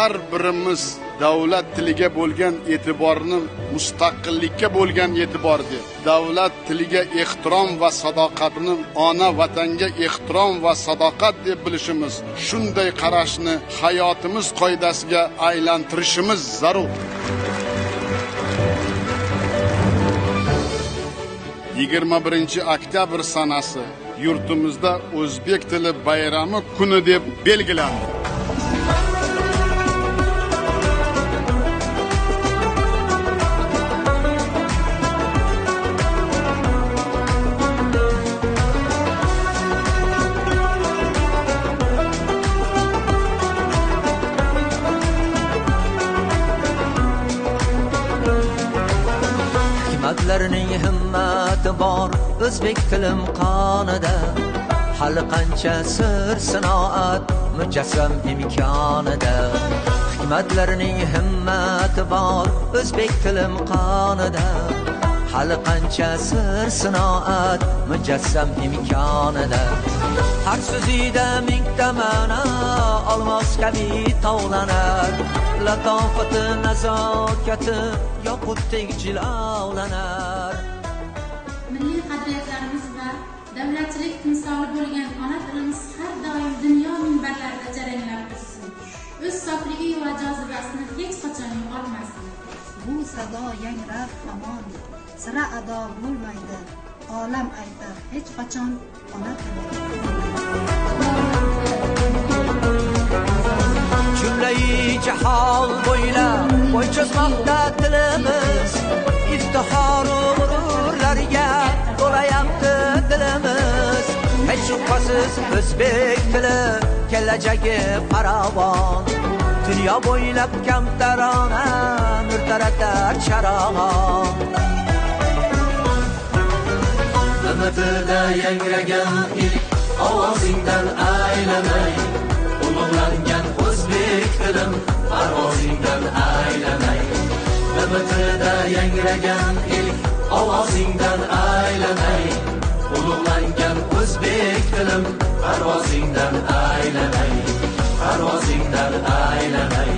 Har birimiz davlat tiliga bo'lgan e'tiborni mustaqillikka bo'lgan e'tibor deb, davlat tiliga ehtirom va sadoqatni ona vatanga ehtirom va sadoqat deb bilishimiz, shunday qarashni hayotimiz qoidasiga aylantirishimiz zarur. 21 oktyabr sanasi yurtimizda o'zbek tili bayrami kuni deb belgilandi. Hikmatlarning himmati bor o'zbek tilim qonida, hali qancha sir sinoat mujassam imkonida. Hikmatlarning himmati bor o'zbek tilim qonida, hali qancha sir sinoat mujassam imkonida. Har so'zida mingta ma'no olmos kabi tovlanar, latofati nazokati yoqutdek jilovlanar. Milliy qadriyatlarimiz va davlatchilik timsoli bo'lgan ona tilimiz har doim dunyo minbarlarida jaranglab tursin. O'z sofligi va jozibasini hech qachon yo'qotmasin. Bu sado yangrar hamon, sira ado bo'lmaydi. Olam aytar hech qachon ona tili. Jumlai jahon bo'ylab bo'y cho'zmoqda tilimiz, iftixor g'ururlarga to'layapti dilimiz. Hech shubhasiz o'zbek tili kelajagi farovon, dunyo bo'ylab kamtarona nur taratar charog'on. Nimatida yangragan ilk ovozingdan aylanay, ulug'langan o'zbek tilim parvozingdan aylanay. Nimatida yangragan ilk ovozingdan aylanay, ulug'langan o'zbek tilim parvozingdan aylanay, parvozingdan aylanay.